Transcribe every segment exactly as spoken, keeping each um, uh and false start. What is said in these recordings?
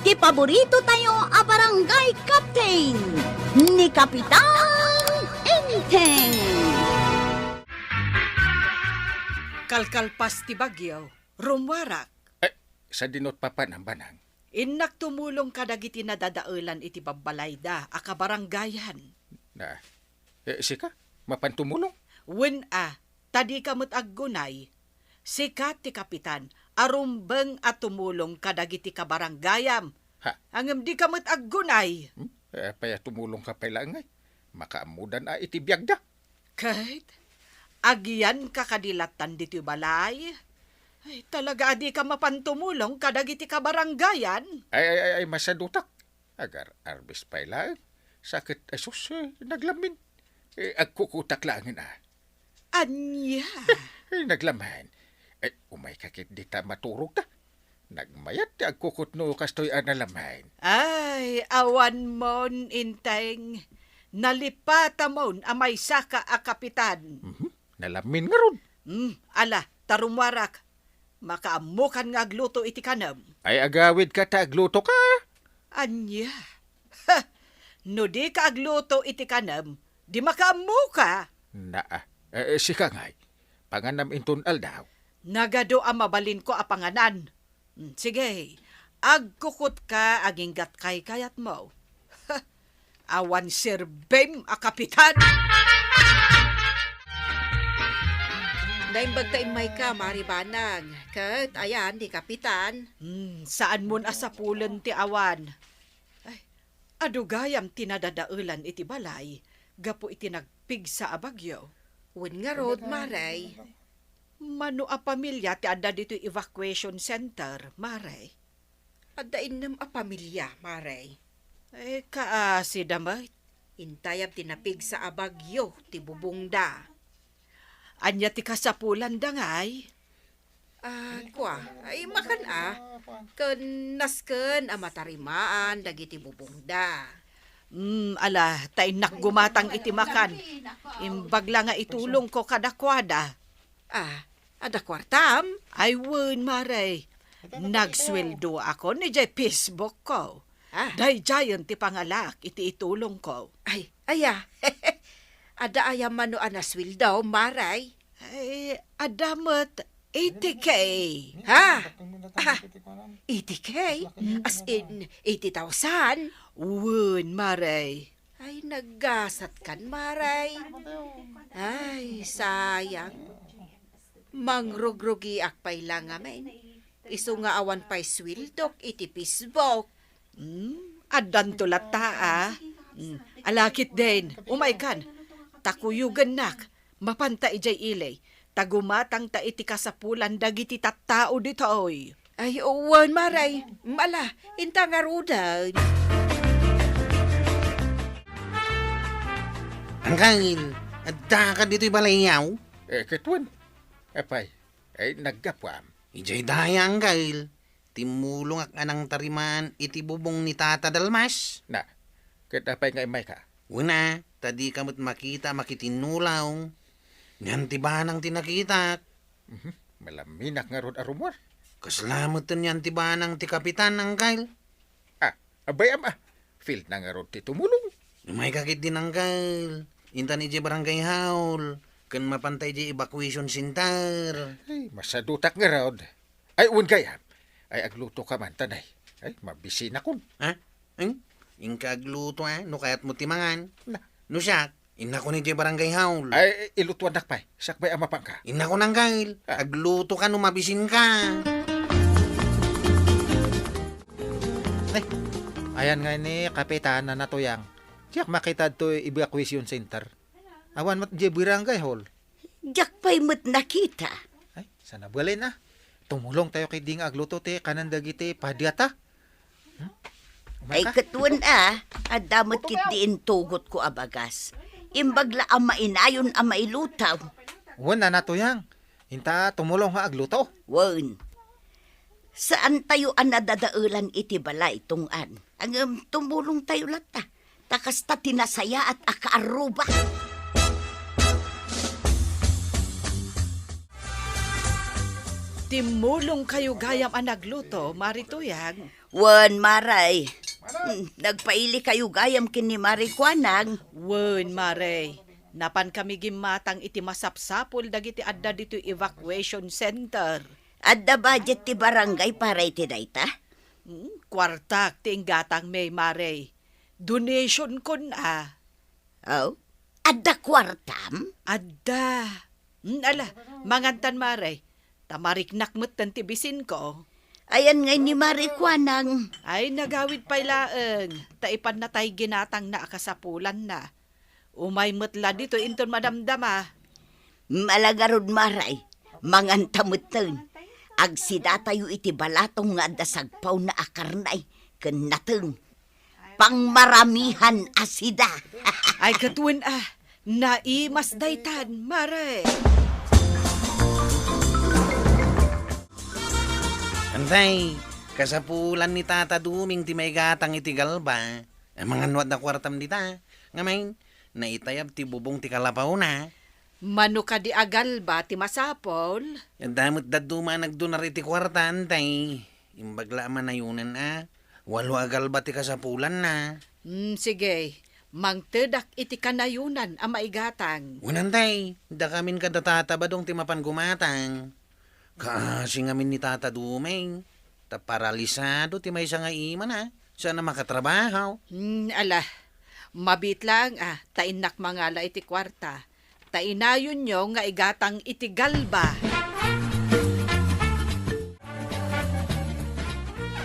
Ti paborito tayo a barangay captain, ni Kapitan Enteng. Kalkalpas ti bagyo, rummuarak. Eh, sadinot papanam, Banang? Innak tumulong kadagiti nadadaelan iti babbalayda a kabarangayan. Na, eh, sika? Mapan tumulong? Wen a, ta dika met aggunay. Sika ti kapitan a rumbeng a tumulong kadagiti kabarangayam. Ha? Ngem dika met aggunay. Hmm? Eh, apay a tumulongka pay laeng ay? Makaammodan a iti biagda. Ket, agiyanka kadi lattan ditoy balay? Ay, talaga a dika mapan tumulong kadagiti kabarangayan? Ay, ay, ay, ay, masadutak. Agar-arbes pay laeng. Sa ket, ay sus, eh, naglamin. Eh, agkukutak laengen a. Ania? Eh, naglamin. Eh, umayka ket dita maturogta. Nagmayat ti agkukut no kastoy a nalamin. Ay, awanmon, Enteng. Nalipatamon a maysaka a kapitan. Mhm. Nalamin ngarud. Hmm, ala, ta rummuarak. Makaammokan nga agluto iti kanem. Ay, agawidka ta aglutoka. Ania? Ha! No dika agluto iti kanem, di makaammoka. Naa. Eh, sika ngay, panganam inton aldaw. Nagadu a mabalinko a panganan. Hmm, sige, agkukutka aginggat kaykayatmo. Ha! Awan serbem a kapitan! Naimbag ta immayka, Mari Banang, ket ayan ni kapitan. Hmm, saanmon a sapulen ti awan. Ay, adu gayam ti nadadaelan iti balay gapu iti nagpigsa a bagyo. Wen ngarud, Mari. Mano a pamilia ti adda ditoy evacuation center, Mari? Adda innem a pamilia, Mari. Eh, kaasi da met. Intayab ti napigsa a bagyo ti bubongda. Ania ti kasapulanda ngay? Ah, kua, ay, makan a. Ken nasken a matarimaan dagiti bubongda. Hmm, ala, ta innak gumatang iti makan. Imbag la nga itulongko kadakuada. Ah, adda kuartam? Ay, wen, Mari. Nagsueldoakon idiay Facebook ko. Ah. Daydiayen ti pangalaak iti itulongko. Ay, aya. Adda aya mano a nasueldo, Mari? Ay, adda met eighty K. Ha? Ah, eighty K? As in, eighty thousand? Wen, Mari. Ay, naggasatkan, Mari. Ay, sayang. Mangrugrugiak pay la ngamin. Isu nga awan pay sueldok iti Facebook. Hmm, addanto latta, a. Hmm, ala ketdin, umaykan. Ta kuyogennak, mapanta idiay ili, ta gumatangta iti kasapulan dagiti tattao ditoy. Ay, wen, Mari. Ala, inta ngaruden. Angkel, addaka ditoy balayyo? Eh, ket wen. Apay, ay, naggapuam. Idiay daya, Angkel. Timmulongak a nangtarimaan iti bubong ni Tata Dalmas. Na, ket apay nga immayka? Wen a, ta dika met makita a makitinnulong. Ni Auntie Banang ti nakitak. Mhm. Malaminak ngarud a rummuar. Kasla met ni Auntie Banang ti kapitan, Angkel. Ah, abayam a. Field na ngarud ti tumulong. Umayka ketdin, Angkel. Intan idiay barangay hall. Ken mapanta idiay evacuation center. Ay, masadutak ngarud. Ay, wen gayam. Ay, aglutoka man, tanay. Ay, mabisinakon. Ha? Eng? Inka agluto, a? No kayatmo ti mangan. Na. No siak, innakon idiay barangay hall. Ay, ilutuannak pay. Sakbay a mapanka. Innakon, Angkel. Ah. Aglutoka no mabisinka. Ay, ayan nga ni Kapitan a natuyang. Diak makita ditoy evacuation center. Awan met diay barangay hall. Diak pay met nakita. Ay, saan a balin a. Tumulongtayo ketdi nga agluto ti kanen dagiti padiata. Hmm? Ay, umayka? Ket wen a, adda met ketdi intugotko a bagas. Imbag la a mainayon a mailutaw. Wen a natuyang. Inta tumulong nga agluto. Wen. Saantayo a nadadaelan iti balay, tungad. Ngem tumulongtayo latta. Ta kasta ti nasayaat a kaarruba. Timmulongkayo gayam a nagluto, Mari Tuyang. Wen, Mare. Hmm, nagpailikayo gayam ken ni Mare Kuanang. Wen, Mare. Napankami gimmatang iti masapsapul dagiti adda ditoy evacuation center. Adda budget ti barangay para iti dayta? Hmm, kuartak ti inggatangmi, Mare. Donation kon a. Oh? Adda kuartam? Adda. Hmm, ala, mangantan, Mare. Ta mariknak metten ti bisinko. Ayan ngay ni Mare Kuanang. Ay, nagawid pay laeng. Ta ipannatay ginatangna a kasapulanna. Umay met la ditoy inton madamdama. Mala ngarud, Mare. Manganta metten. Agsidatayo iti balatong nga adda sagpawna a karne ken nateng. Pangmaramihan a sida. Ay, ket wen a, naimas daytan, Mare. Antay, kasapulan ni Tata Duming ti maigatang iti galba. Eh, mangan no adda kuartam dita. Ngamin, naitayab ti bubong ti kalapawna. Mano kadi a galba ti masapul? Adda met dadduma a nagdonar iti kuarta, antay. Imbag la a manayonan a. Walo a galba ti kasapulanna. Hmm, sige. Mangtedak iti kanayonan a maigatang. Wen, antay, dakamin kada Tata Badong ti mapan gumatang. Kaasi ngamin ni Tata Duming. Ta paralisado ti maysa nga imana. Saan a makatrabaho. Hmm, ala. Mabiit laeng a, ta innak mangala iti kuarta. Ta inayonyo nga igatang iti galba.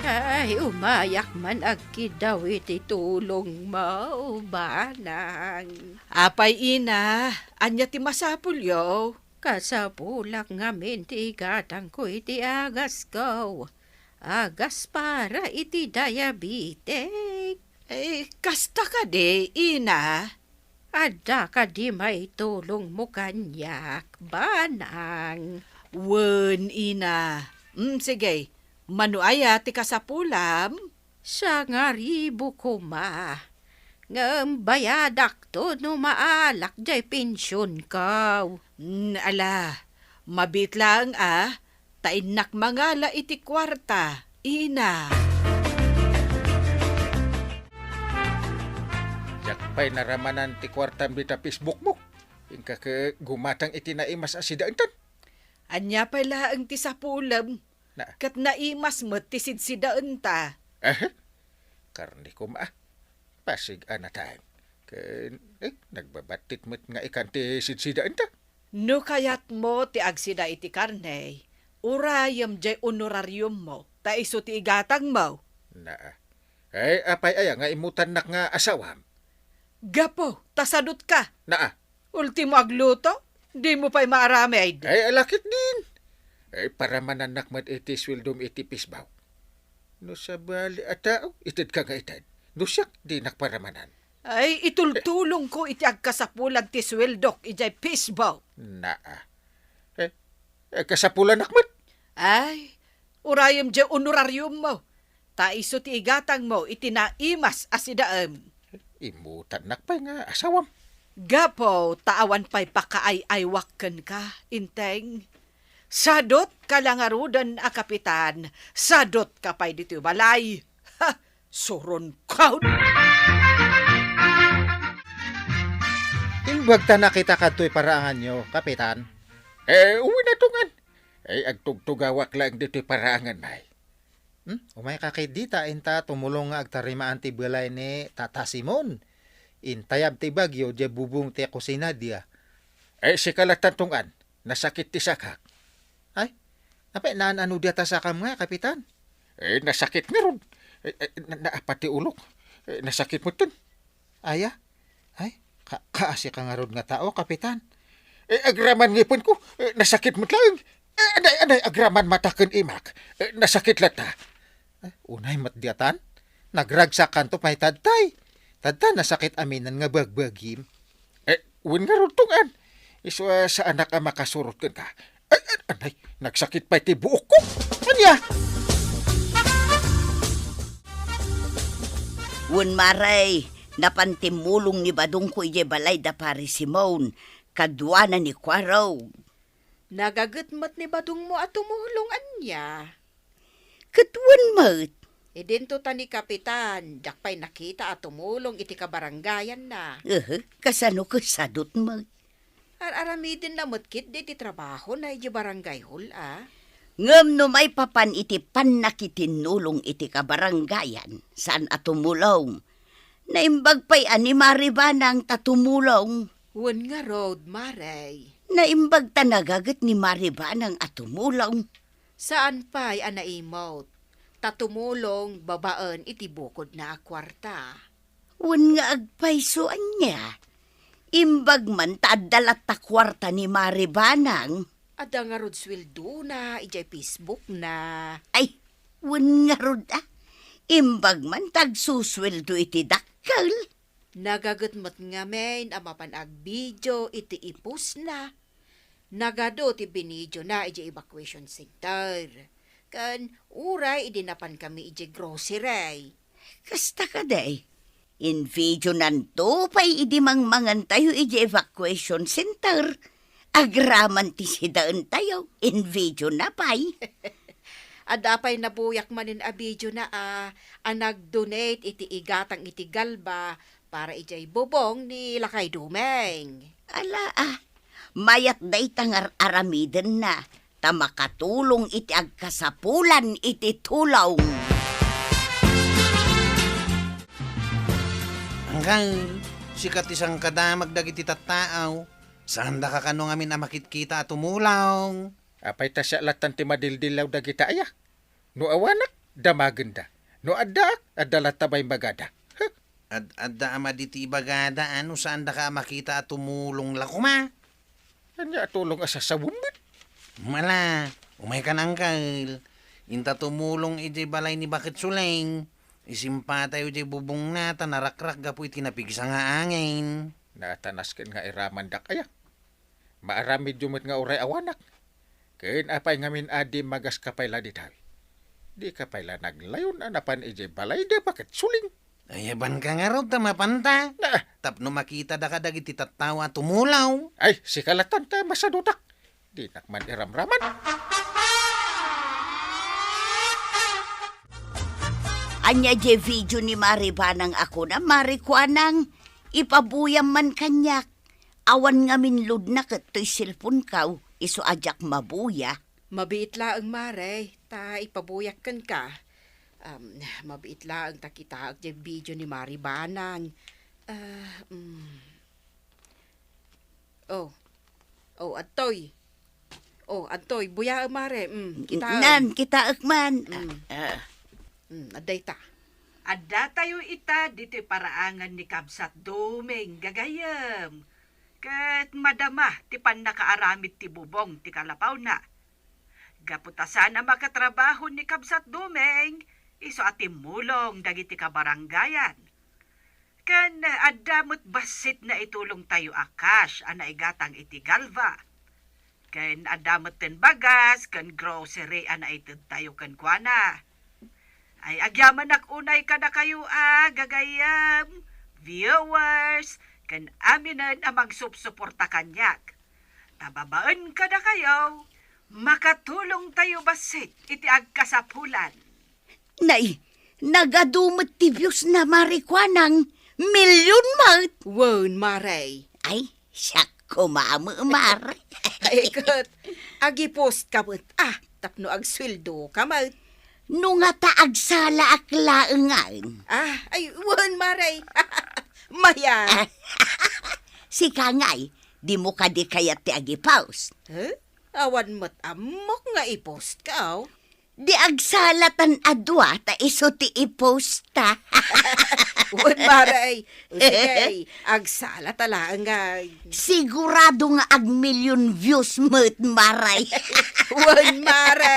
Ay, umayak man agkiddaw iti tulongmo, banang. Apay, ina, ania ti masapulyo? Kasapulak ngamin ti igatangko iti agasko. Agas para iti diabetic. Eh, kasta kadi, ina? Adda kadi maitulongmo kaniak, banang? Wen, ina. Mm, sige. Mano aya ti kasapulam? Sangaribu koma. Ngem bayadakto no maalak jay pensionko. Mm, ala, mabiit laeng a, ta innak mangala iti kuarta, ina. Diak pay naramanan ti kuartam dita Facebook mo. Inka ket gumatang iti naimas a sidaentan. Ania pay laeng ti sapulem? Na. Ket naimas met ti sidsidaenta. Eh? Karne koma. Pasig a natang. Ken, eh, nagbabattit met nga ikan ti sidsidaenta. No kayatmo ti agsida iti karne, urayem jay honorariummo, ta isu ti igatangmo. Naa. Ay, apay aya nga imutannak nga asawam? Gapu, ta sadutka. Naa. Ultimo agluto, dimo pay maaramid. Ay, alakit din. Ay, paramanannak met iti sueldom iti pisbaw. No sabali a tao, itedka nga ited. No siak, dinak paramanan. Ay, itultulongko iti agkasapulan ti sueldok idiay pisbaw. Naa. Eh, eh, kasapulanak met. Ay, urayem diay honorariummo. Ta isu ti igatangmo iti naimas a sidaem. Imutannak pay nga asawam. Gapu ta awan pay pakaay-aywak kenka, Inteng. Sadutka la ngaruden a kapitan, sadutka pay ditoy balay. Ha! Suronkon! Imbag ta nakita kadtoy paraanganyo, Kapitan. Eh, uwi na tungan. Eh, agtugtugawak laeng ditoy paraangan, may. Hmm? Umayka ketdi ta inta tumulong nga agtarimaan ti balay ni Tata Simon. Intayab ti bagyo, diay bubong ti kusina, dia. Eh, sika latta tungan. Nasakit ti sakak. Ay, apay, naan-ano diay ta sakam nga, Kapitan? Eh, nasakit ngarud. Eh, eh, na-, naapat ti ulok. Eh, nasakit metten. Aya? Ay, ka-, kaasi ka ngarud nga tao, Kapitan. Eh, agraman ngipenko. Eh, nasakit met laeng. Eh, anay, anay, agraman mata ken imak. Eh, nasakit latta. Eh, unay met diatan. Nagragsakanto pay tadtay. Tadta nasakit aminen nga bagbagim. Eh, wen ngarud tungan. Isu a saanak a makasurot kenka. Ay, ay, anay, nagsakit pay ti buokko. Ania? Wen, Mare, napan timmulong ni badongko idiay balay da Pari Simon, kaduana ni Kuarog. Nagaget met ni badongmo a tumulong, ania? Ket wen met. Idinto ta ni Kapitan, diak pay nakita a tumulong iti kabarangayanna. Ehe, kasano kadi sadut met? Ar-aramidenna met ketdi ti trabahona idiay barangay hall a. Ngem no maipapan iti pannakitinnulong iti kabarangayan, saan a tumulong. Naimbag pay a ni Mari Banang ta tumulong. Wen ngarud, Mare. Naimbag ta nagaget ni Mari Banang a tumulong. Saan pay a naimut, ta tumulong babaen iti bukodna a kuarta. Wen nga agpayso ania? Imbag man ta adda latta kuarta ni Mari Banang. Adda ngarud suweldona idiay Facebook na. Ay, wen ngarud a. Imbag man ta agsusueldo iti dakkel. Nagaget met ngamin a mapan agvideo iti i-post na. Nagadu ti binidiona idiay evacuation center. Ken uray idi napan kami idiay grocery. Kasta kadi, invideonanto pay idi mangmangantayo idiay evacuation center. Agraman ti sidaentayo, invideona pay. Adda pay nabuyak manen a videona a, a nag-donate iti igatang iti Galva para idiay bubong ni Lakay Dumeng. Ala, a, mayat dayta nga ar-aramidenna, ta makatulong iti agkasapulan iti tulong. Angkan, sika ti sangkadamag dagiti tattao, saandaka kano ngamin a makitkita a tumulong. Apay ta siak lattan ti madildilaw dagita aya? No awanak, damagenda. No addaak, adda latta bay magada. Huh? Ad-adda a madi ti ibagada, a no saandaka a makita a tumulong la koma? Ania a tulong a sasawem met? Mala, umaykan, angkel. Inta tumulong idiay balay ni Baket Suleng. Isimpatayo idiay bubongna ta narakrak gapu iti napigsa nga angin. Natanas ken nga iramandak aya? Maaramidyo met nga uray awanak. Ken apay ngamin a dimmagas ka pay la ditoy? Dika pay la naglayon a napan idiay balay da Baket Suleng? Ayabanka ngarud ta mapanta. Na! Tapno makitada kadagiti tattao a tumulaw. Ay, sika lattan ta masadutak. Dinak man iramraman. Ania diay video ni Mari Banang a kuna, Mari Kuanang? Ipabuyam man kaniak. Awan ngamin load na ket toy cellphone-ko, isu a diak mabuya. Mabiit laeng, Mare, ta ipabuyak kenka. Am, mabiit laeng ta kitaek diay video ni Mari Banang. Ah, mm. Oh. Oh, adtoy. Oh, adtoy, buyaem, Mare. Mm, kitaem. Nan, kitaek man. Mm. Ah, ah. Mm, adda ita. Addatayo ita ditoy paraangan ni Kabsat Dumeng, gagayyem. Ket madama ti pannakaaramid ti bubong ti kalapawna. Gapu ta saan a makatrabaho ni Kabsat Dumeng, isu a timmulong dagiti kabarangayan. Ken adda met bassit naitulongtayo a cash a naigatang iti Galva. Ken adda metten bagas ken grocery a naitedtayo kenkuana. Ay, agyamanak unay kadakayo a gagayyem, viewers, ken aminen a magsupsuporta kaniak. Ta babaen kadakayo, makatulongtayo bassit iti agkasapulan. Nay, nagadu met ti views na, Mari Kuanang, million met. Wen, Mare. Ay, siak koma met, Mare. Ay, ket, agi-post ka met, ah, tapno agsueldo ka met. No nga ta agsalaak laengen. Ah, ay, wen, Mare. Maya. Sika ngay, dimo kadi kayat ti agi-post? Huh? Awan met ammok nga i-post ka, aw. Di agsala tan a dua ta isu ti i-post ta. Wen, Mare, ay. Sige, agsala ta laeng, ay. Sigurado nga ag-million views met, Mare. Wen, Mare.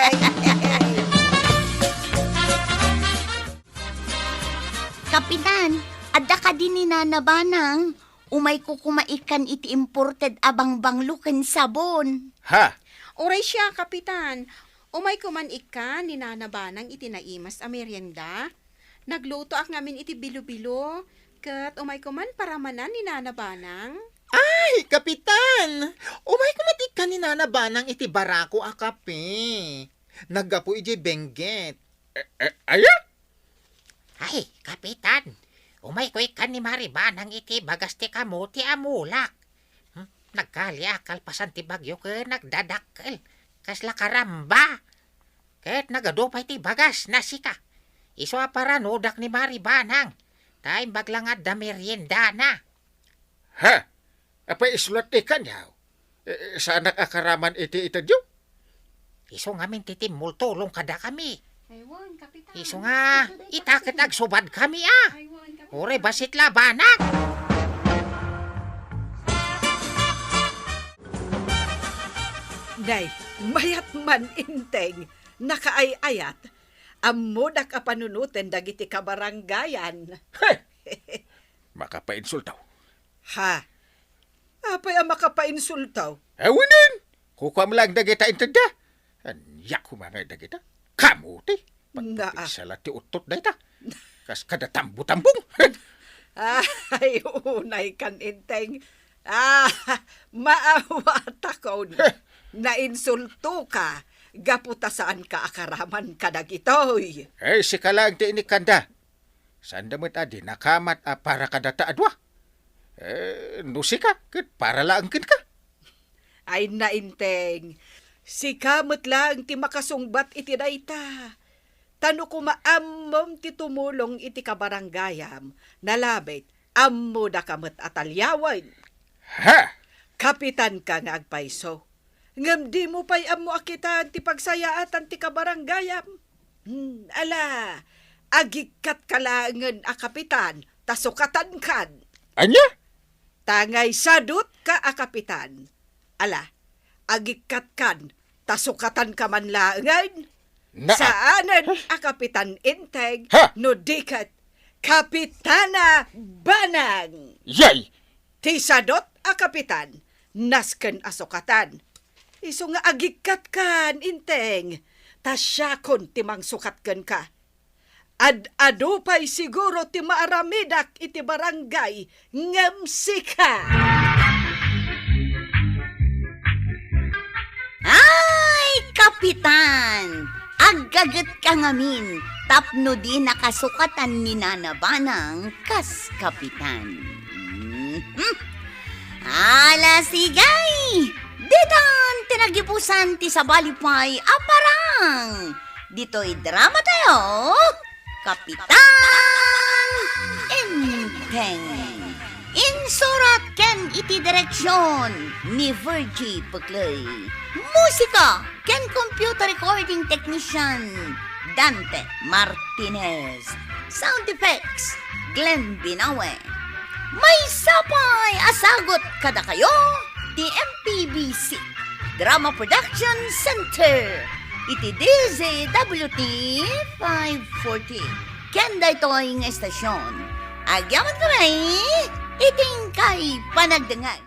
Kapitan, adda kadi ni Nana Banang? Umayko koma ikkan iti imported a bangbanglo ken sabon. Ha? Uray siak, Kapitan. Umayko man ikkan ni Nana Banang iti naimas a merienda. Naglutoak ngamin iti bilo-bilo, ket umayko man paramanan ni Nana Banang. Ay, Kapitan! Umayko met ikkan ni Nana Banang iti barako a kape. Naggapu idiay Benguet. Eh, eh, aya? Ay, Kapitan, umayko ikkan ni Mari Banang iti bagas ti kamote a mulak. Hmm, nagkali a kalpasan ti bagyo ket nagdadakkel. Kasla karamba. Ket nagadu pay ti bagas, nasika. Isu a paranudak ni Mari Banang. Ta imbag la nga adda meriendana. Ha? Apay isu latta kaniaw? Eh, saanak a karaman iti itedyo? Isu ngamin ti timmultulong kadakami. Aywan, Kapitan. Isu nga, ita ket agsubad kami, a. Aywan, Kapitan. Uray bassit la, Banang. Nay, mayat man, Enteng. Nakaay-ayat. Ammodak a panunoten dagiti kabarangayan. He! Makapainsulto. Ha? Apay a makapainsulto? Awenen! Kukuam laeng dagita intedda. Ania koma ngay dagita? Kamote! Naa. Pagpapigsa la ti uttot dayta. Kas kada tambo-tambong. Ay, unay kan, Enteng. Ah, maawatakon. Heh. Nainsultoka gapu ta saanka a karaman kadagitoy. Ay, sika laeng ti inikkanda. Saanda met a di nakamat a para kadata a dua. Eh, no sika, ket para laeng kenka. Ay, Enteng, sika met laeng ti makasungbat iti dayta. Ta no koma ammom ti tumulong iti kabarangayam, nalabit, ammodaka met a taliawen. Ha? Kapitanka nga agpayso. Ngem dimo pay ammo a kitaan ti pagsayaatan ti kabarangayam. Hmm, ala, agikkatka laengen a kapitan, ta sukatankan. Ania? Ta ngay sadutka a kapitan. Ala, agikkatkan, ta sukatanka man laengen. Naa. Saanen a Kapitan Enteng, ha? No di ket Kapitana Banang. Yay! Ti sadut a kapitan, nasken a sukatan. Isu nga agikkatkan, Enteng, ta siakon ti mangsukat kenka. Ad-adu pay siguro ti maaramidak iti barangay ngem sika. Ay, Kapitan! Aggagetka ngamin tapno di nakasukatan ni Nana Banang kas kapitan. Mhm. Ala, sige! Ditan ti nagibusan ti sabali pay a parang. Ditoy drama tayo, Kapitan Enteng. Insurat ken iti direksyon ni Virgie Puclay. Musika ken computer recording technician Dante Martinez. Sound effects, Glenn Binawe. Maysa pay a sagut kadakayo ti M P B C Drama Production Center iti D Z W T five forty. Ken daytoy nga estasyon, agyamankami iti inkay panagdengngeg.